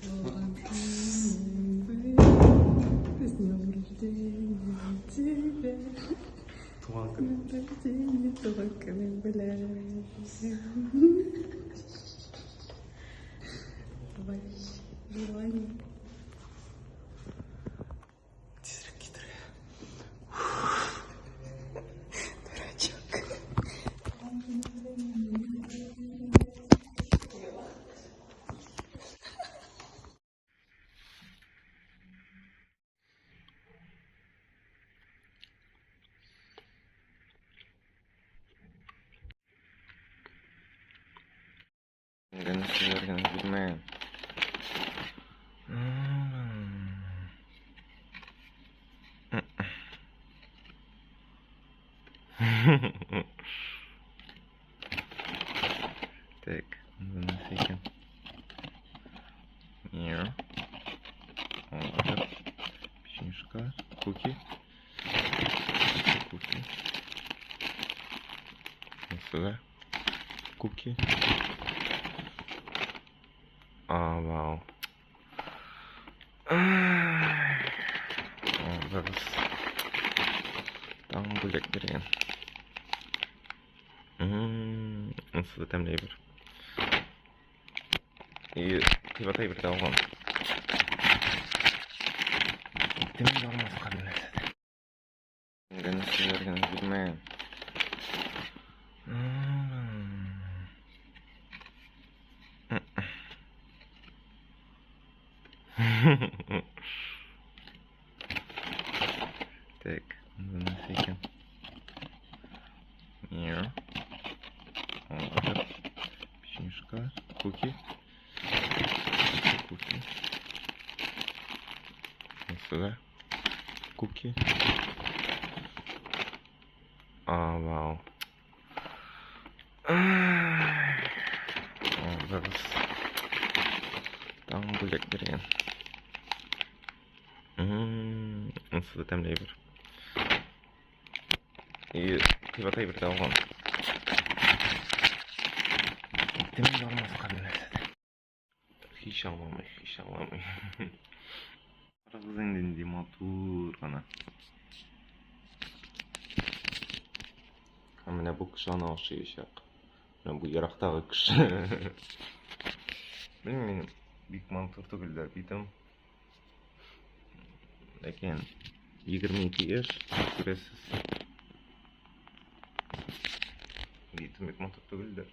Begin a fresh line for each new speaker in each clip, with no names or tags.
Туган көнең С днем рождения тебя.
Туган көн.
Рождения, туган көнең белән. Давай, желание.
Тизрәк китергә.
Дурачок.
Генә белмәм. Так, нәрсә икән? Не. Печенюшка, куки. Куки. Сюда. Куки. А, вау. Зараз. Там бүләк биргән. Анысы да тәмле әйбер. И кыйбат әйбер дә алган. Итем дә алмаска бер нәрсә дә. Нәрсәләр генә бирмәгән. Так, нәрсә икән? Не. Печенюшка, куки. Куки. Сюда. Куки. А, вау. Зараз. Там бүләк биргән. Анысы да тәмле әйбер. И кыйбат әйбер дә алган. Итем дә алмаска бер нәрсә дә. Һич аңламый, һич аңламый. Карагыз инде нинди матур гына. Һәм менә бу кеше аны ашыячак. Менә бу ерактагы кеше. Белмим, мин бик матур түгелдер битем. Ләкин 22 яшь, күрәсез. Битем бик матур түгелдер.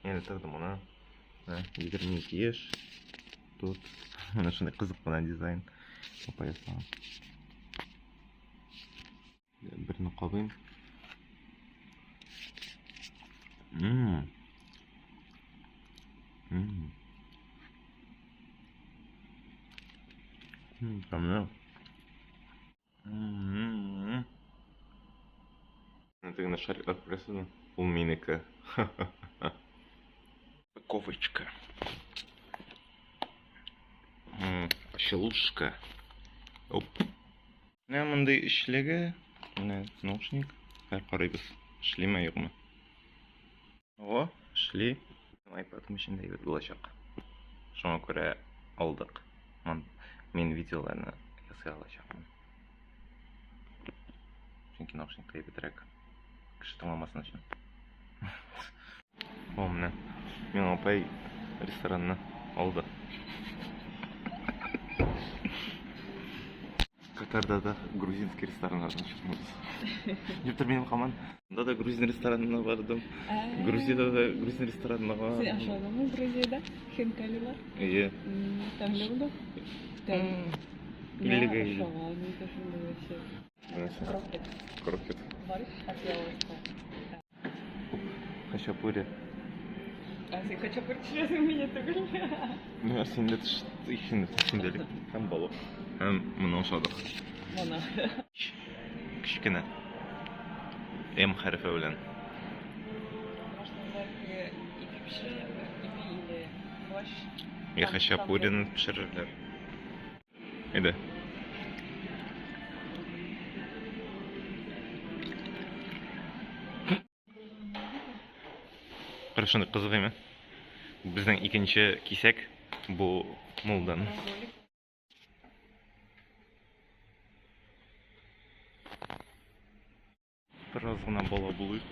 Мин әле тордым моны. 22 яшь. Тут менә шундый кызык кына дизайн. Апа ясаган. Берне кабыйм. Мм. Мм. Тәмле. Мм. Тегене шариклар күрәсезме? Ул минеке. Упаковочка. Ачылушка. Оп. Менә мондый эчлеге, менә наушник. Хәзер карыйбыз, эшлиме, юкмы. О, эшли. iPad'ым өчен дә әйбәт булачак. Шуңа күрә алдык. Мин видеоларны ясый алачакмын. Чөнки наушникта әйбәтрәк. Кеше тыңламасын өчен. О, менә. Миңа апай ресторанны алды. Катарда да грузинский рестораннардан чыкмабыз. Юктыр минем һаман. Монда да грузин ресторанына бардым. Грузиядә дә грузин ресторанына бардым.
Син ашадыңмы Грузиядә? Хинкалилар?
Әйе.
Тәмле булды? Тәмле.
Иллегә илле.
Ашаган иде шундый вообще. Крокет.
Крокет.
Борщ хотелось.
Хачапури.
А син хачапури төшерәсең мине түгел.
Ну, син дә төш, һәм балык. Һәм моны ашадык.
Моны.
Кечкенә. М хәрефе белән. Я хачапурины пешерерләр. Әйдә. Кара шундый кызык әйме? Безнең икенче кисәк бу Мулдан. Бераз гына бала булыйк.